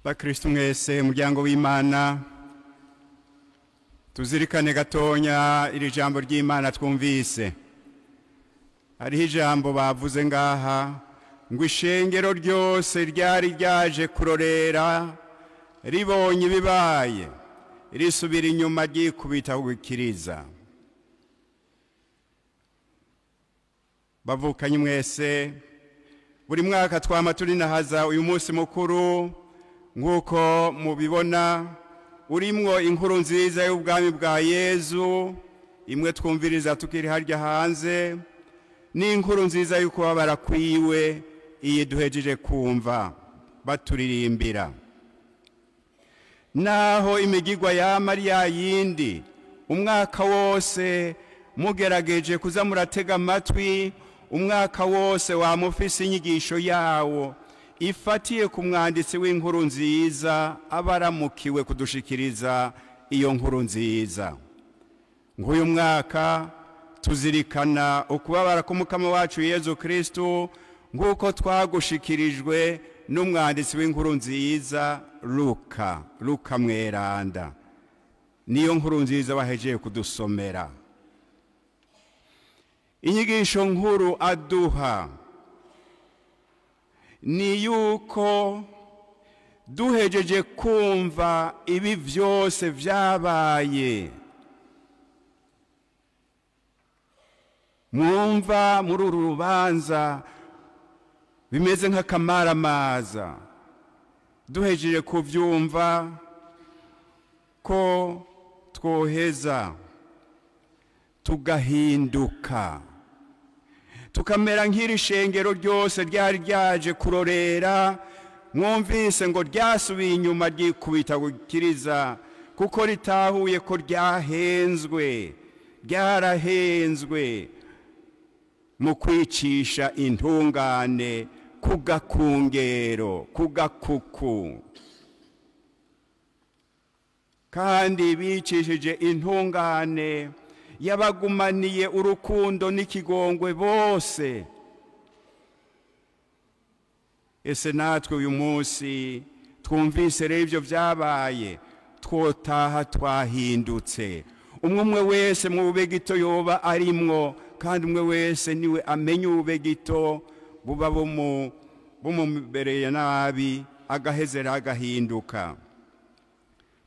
Bakristu mwese, umuryango w'Imana, tuzirikane gatonya iri jambo ry'Imana twumvise. Hariho ijambo bavuze ngaha ngo ishengero ryose ryari ryaje kurorera, ribonye ibibaye risubira inyuma ryikubita kugikiriza. Bavukanye mwese, buri mwaka twama turinahaza uyu munsi mukuru nk'uko mubibona urimwo inkuru nziza y'ubwami bwa Yezu, imwe twumviriza tukiri harya hanze, n'inkuru nziza y'ukubabara kwiwe iyi duhejeje kumva baturirimbira. Naho imigigwa ya Mariya yindi umwaka wose mugerageje kuza muratega amatwi, umwaka wose wamufise inyigisho yawo ifatiye ku mwanditsi w'inkuru nziza abaramukiwe kudushikiriza iyo nkuru nziza. Nk'uyu mwaka tuzirikana ukubabara k'umukama wacu Yezu Kristu nk'uko twagushikirijwe n'umwanditsi w'inkuru nziza Luka, Luka mweranda. Niyo nkuru nziza bahejeye kudusomera. Inyigisho nkuru aduha ni yuko duhejeje kumva ibi vyose vyabaye, mwumva muri uru rubanza bimeze nk'akamaramaza, duhejeje kuvyumva ko twoheza tugahinduka, tukamera nk'iri shengero ryose ryari ryaje kurorera. Mwumvise ngo ryasubiye inyuma ryikubita gukiriza, kuko ritahuye ko ryahenzwe, ryarahenzwe mu kwicisha intungane ku gakungero, ku gakuku. Kandi bicishije intungane yabagumaniye urukundo n'ikigongwe bose. Ese natwe uyu munsi twumvise rero ivyo vyabaye, twotaha twahindutse. Umwe umwe wese mu bube gito yoba arimwo, kandi umwe wese niwe amenya ubube gito buba bumubereye nabi, agahezera agahinduka.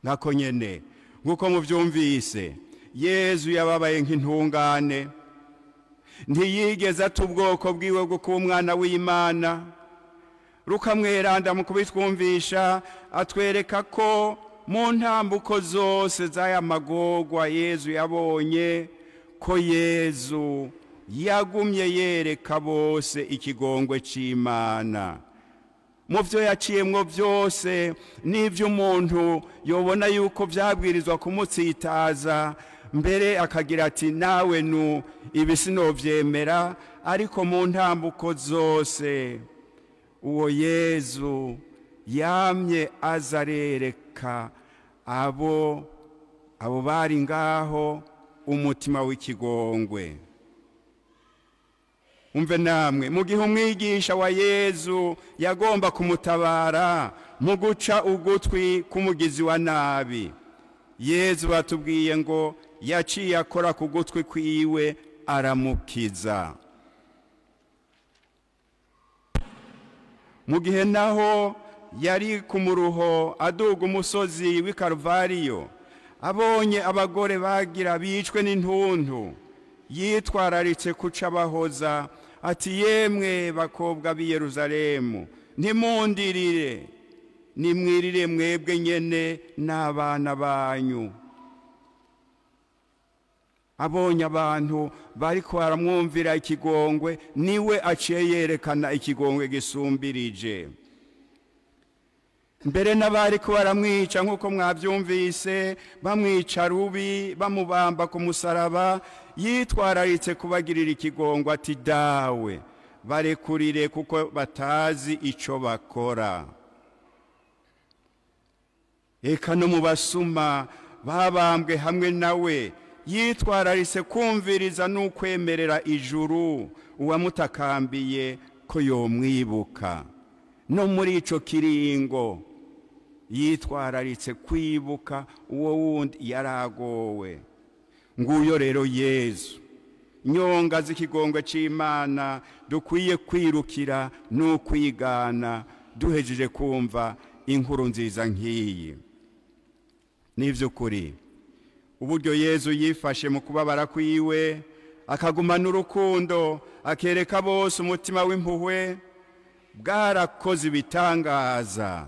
Nkako nyene nkuko muvyumvise, Yezu yababaye nk'intungane, ntiyigeze ata ubwoko bwiwe bwo kuba umwana w'Imana. Luka mweranda mu kubitwumvisha atwereka ko mu ntambuko zose z'aya magorwa Yezu yabonye, ko Yezu yagumye yereka bose ikigongwe c'Imana. Mu vyo yaciyemwo vyose n'ivyo umuntu yobona yuko vyabwirizwa kumutsitaza, mbere akagira ati nawe nu ibi sinovyemera, ariko mu ntambuko zose uwo Yezu yamye azarereka abo bari ngaho umutima w'ikigongwe. Umve namwe, mu gihe umwigisha wa Yezu yagomba kumutabara mu guca ugutwi k'umugizi wa nabi, Yezu batubwiye ngo yaciye akora ku gutwi kwiwe aramukiza. Mu gihe naho yari ku muruho aduga umusozi w'i Karuvariyo, abonye abagore bagira bicwe n'intuntu, yitwararitse kuca abahoza ati yemwe bakobwa b'i Yerusalemu, ntimundirire, nimwirire mwebwe nyene n'abana banyu. Abonye abantu bariko baramwumvira ikigongwe, niwe aciye yerekana ikigongwe gisumbirije. Mbere n'abariko baramwica nk'uko mwavyumvise, bamwica rubi bamubamba ku musaraba, yitwararitse kubagirira ikigongwe ati dawe barekurire kuko batazi ico bakora. Eka no mu basuma babambwe hamwe nawe, yitwararitse kumviriza n'ukwemerera ijuru uwamutakambiye ko yomwibuka. No muri ico kiringo Yitwararitse kwibuka uwo wundi yaragowe. Nguyo rero Yezu, nyonga z'ikigongwe c'Imana dukwiye kwirukira n'ukwigana duhejeje kumva inkuru nziza nk'iyi. N'ivy'ukuri uburyo Yezu yifashe mu kubabara kwiwe, akagumana urukundo, akereka bose umutima w'impuhwe, bwarakoze ibitangaza.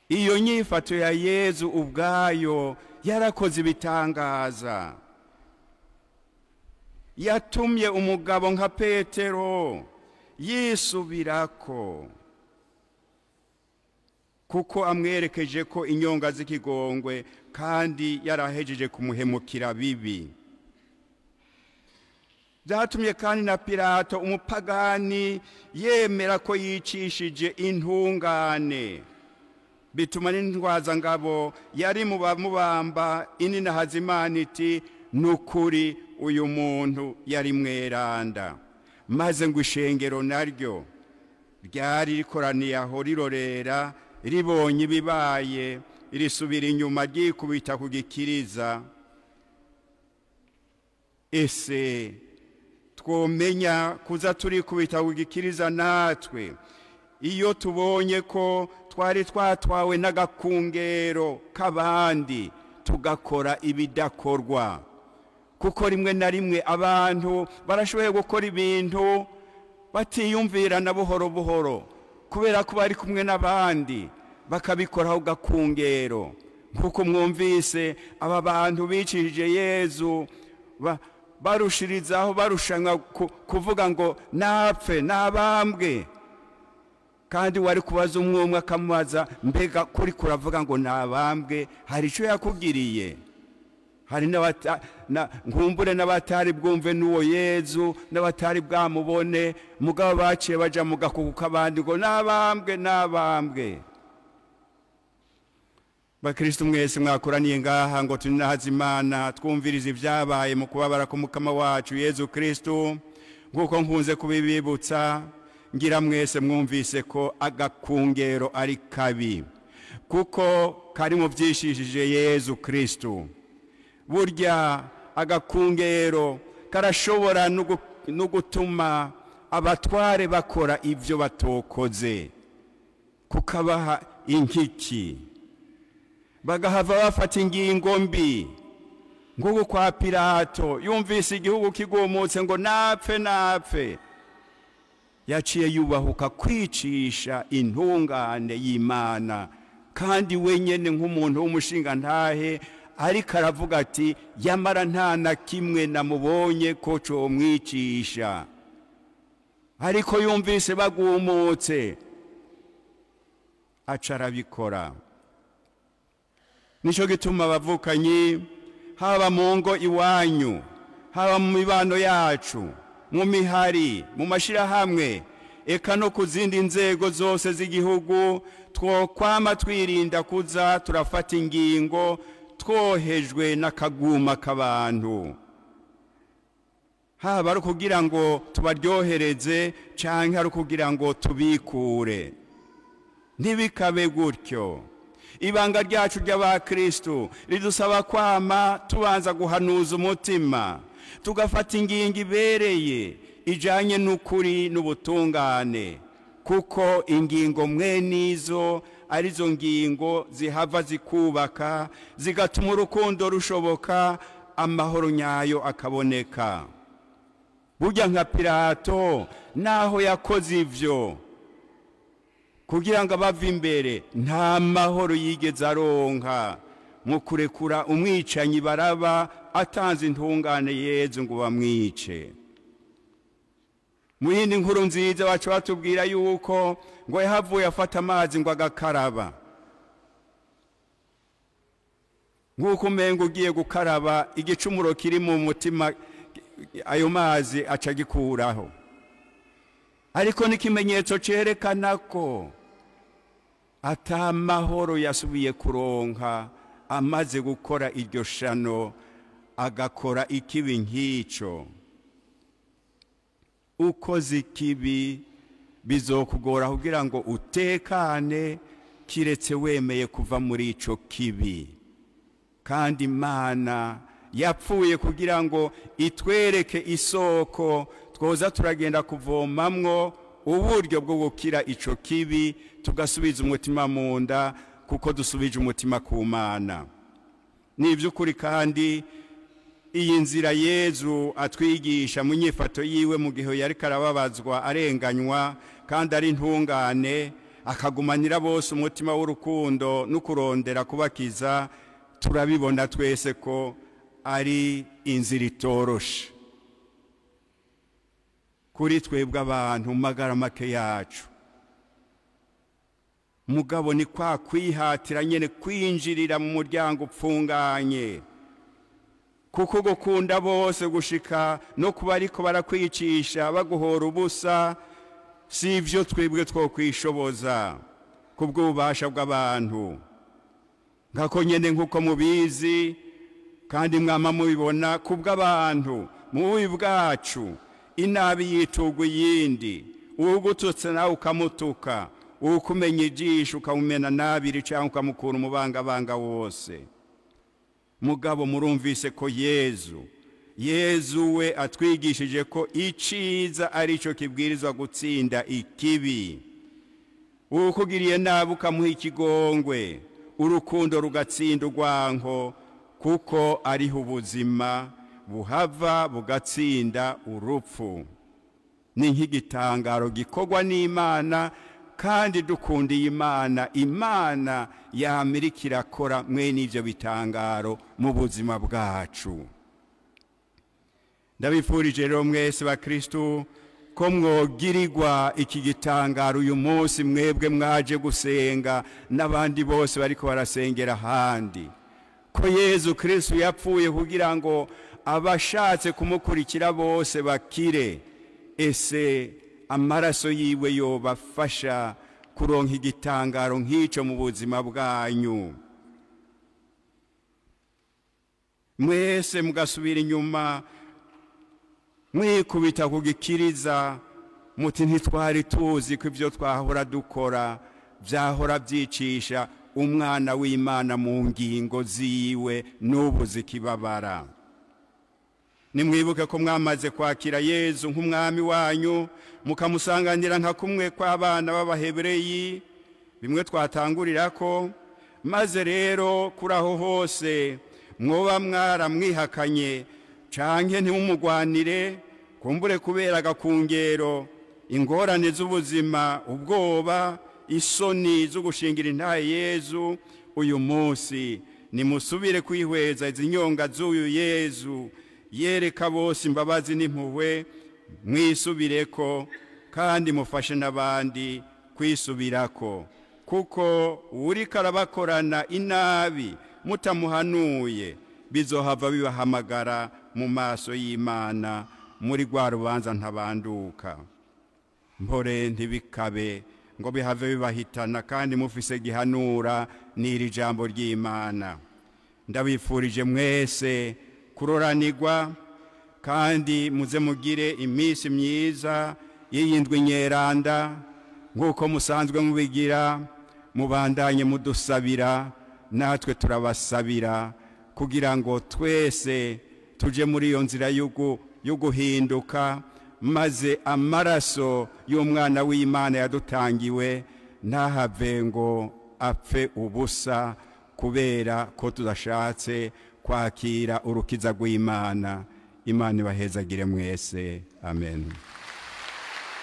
Iyo nyifato ya Yezu ubwayo yarakoze ibitangaza. Yatumye umugabo nka Petero yisubirako, kuko amwerekeje ko inyonga z'ikigongwe kandi yarahejeje kumuhemukira bibi. Byatumye kandi na Pilato umupagani yemera ko yicishije intungane. Bituma n'intwazangabo yari mu bamubamba inina Hazimana iti nukuri uyu muntu yari mweranda. Maze ngo ishengero naryo ryari rikoraniye aho rirorera, ribonye ibibaye, risubira inyuma ryikubita ku gikiriza. Ese twomenya kuza turikubita ku gikiriza natwe iyo tubonye ko twari twatwawe n'agakungero k'abandi tugakora ibidakorwa? Kuko rimwe na rimwe abantu barashoboye gukora ibintu batiyumvira na buhoro buhoro, kubera ko bari kumwe n'abandi bakabikoraho gakungero. Nkuko mwumvise aba bantu bicishije Yezu barushirizaho barushanwa kuvuga ngo napfe nabambwe, kandi wari kubaza umwe akamubaza mbega kuri kuravuga ngo nabambwe, hari icyo yakugiriye? Hari nkumbure n'abatari bwumve n'uwo Yezu, n'abatari bwamubone, mugabo baciye baja mu gakuku k'abandi ngo nabambwe nabambwe. Bakristo mwese mwakoraniye ngaha ngo tuninahaze Imana, twumvirize ibyabaye mu kubabara k'umukama wacu Yezu Kristo. Nkuko nkunze kubibibutsa, ngira mwese mwumvise ko agakungero ari kabi, kuko kari mu byishishije Yezu Kristo. Burya agakungero karashobora no gutuma abatware bakora ibyo batokoze, kukabaha inkiki, bagahava bafata ingingo mbi. Nk'uko kwa Pilato yumvise igihugu kigumutse ngo napfe napfe, yaciye yubahuka kwicisha intungane y'Imana, kandi wenyene nk'umuntu w'umushinga ntahe ariko aravuga ati yamara nta na kimwe namubonye ko comwicisha. Ariko yumvise bagumutse aca arabikora. Nico gituma abavukanyi, haba mu ngo iwanyu, haba mu mibano yacu, mu mihari, mu mashirahamwe, eka no ku zindi nzego zose z'igihugu, twokwama twirinda kuza turafata ingingo twohejwe n'akaguma k'abantu, haba ari kugira ngo tubaryohereze canke ari kugira ngo tubikure. Ntibikabe gutyo. Ibanga ryacu ry'abakristo ridusaba kwama tubanza guhanuza umutima, tugafata ingingo ibereye ijanye n'ukuri n'ubutungane, kuko ingingo mwe nizo arizo ngingo zihava zikubaka, zigatuma urukundo rushoboka, amahoro nyayo akaboneka. Burya nka Pilato naho yakoze ivyo kugira ngo abave imbere, nta mahoro yigeze aronka mu kurekura umwicanyi Baraba atanze intungane Yezu ngo bamwice. Mu yindi nkuru nziza baca batubwira yuko ngo yahavuye afata amazi ngo agakaraba, nk'uko umenga ugiye gukaraba igicumuro kiri mu mutima, ayo mazi aca agikuraho. Ariko n'ikimenyetso cerekana ko ata mahoro yasubiye kuronka amaze gukora iryo shano, agakora ikibi nk'ico. Ukoze ikibi bizokugora kugira ngo utekane, kiretse wemeye kuva muri ico kibi. Kandi Imana yapfuye kugira ngo itwereke isoko twoza turagenda kuvomamwo uburyo bwo gukira ico kibi, tugasubiza umutima mu nda kuko dusubije umutima ku Mana. Ni iby'ukuri kandi iyi nzira Yezu atwigisha mu nyifato yiwe mu gihe yari karababazwa arenganywa kandi ari intungane, akagumanira bose umutima w'urukundo no kurondera kubakiza, turabibona twese ko ari inzira itoroshe kuri twebwe abantu magara make yacu. Mugabo ni kwa kwihatira nyene kwinjirira mu muryango upfunganye, kuko gukunda bose gushika no kuba ariko barakwicisha baguhora ubusa si ivyo twebwe twokwishoboza kubw'ububasha bw'abantu. Ngako nyene nkuko mubizi kandi mwama mubibona, kubw'abantu mu bubi bwacu inabi yitugwa iyindi, uwugututse nawe ukamutuka, uwukumenya ijisho ukamumena nabiri cyangwa ukamukura umubangabanga wose. Mugabo murumvise ko Yezu we atwigishije ko iciza arico kibwirizwa gutsinda ikibi. Uwukugiriye nabi ukamuha ikigongwe, urukundo rugatsinda urwanko, kuko ariho ubuzima buhava bugatsinda urupfu. Ni nk'igitangaro gikorwa n'Imana, kandi dukundiye Imana, Imana yamirika irakora mwene ivyo bitangaro mu buzima bwacu. Ndabifurije rero mwese bakristu ko mwogirirwa iki gitangaro uyu munsi, mwebwe mwaje gusenga n'abandi bose bariko barasengera ahandi, ko Yezu Kristu yapfuye kugira ngo abashatse kumukurikira bose bakire. Ese amaraso yiwe yobafasha kuronka igitangaro nk'ico mu buzima bwanyu? Mwese mugasubira inyuma mwikubita kugikiriza muti ntitwari tuzi ko ivyo twahora dukora vyahora vyicisha umwana w'Imana mu ngingo ziwe n'ubu zikibabara. Nimwibuke ko mwamaze kwakira Yezu nk'umwami wanyu, mukamusanganira nka kumwe kw'abana b'Abahebureyi, bimwe twatangurirako. Maze rero kuri aho hose mwoba mwaramwihakanye canke ntimumugwanire, kumbure kubera agakungero, ingorane z'ubuzima, ubwoba, isoni zo gushingira intahe Yezu, uyu munsi nimusubire kwihweza izi nyonga z'uyu Yezu yereka bose imbabazi n'impuhwe, mwisubireko kandi mufashe n'abandi kwisubirako, kuko uwuriko arabakorana inabi mutamuhanuye bizohava bibahamagara mu maso y'Imana muri rwa rubanza ntabanduka. Mpore ntibikabe ngo bihave bibahitana, kandi mufise gihanura n'iri jambo ry'Imana. Ndabifurije mwese kuroranirwa, kandi muze mugire iminsi myiza y'iyindwi nyeranda nk'uko musanzwe mubigira. Mubandanye mudusabira, natwe turabasabira, kugira ngo twese tuje muri iyo nzira yo guhinduka, maze amaraso y'umwana w'Imana yadutangiwe ntahave ngo apfe ubusa kubera ko tudashatse kwakira urukiza rw'Imana. Imana ibahezagire mwese. Amen.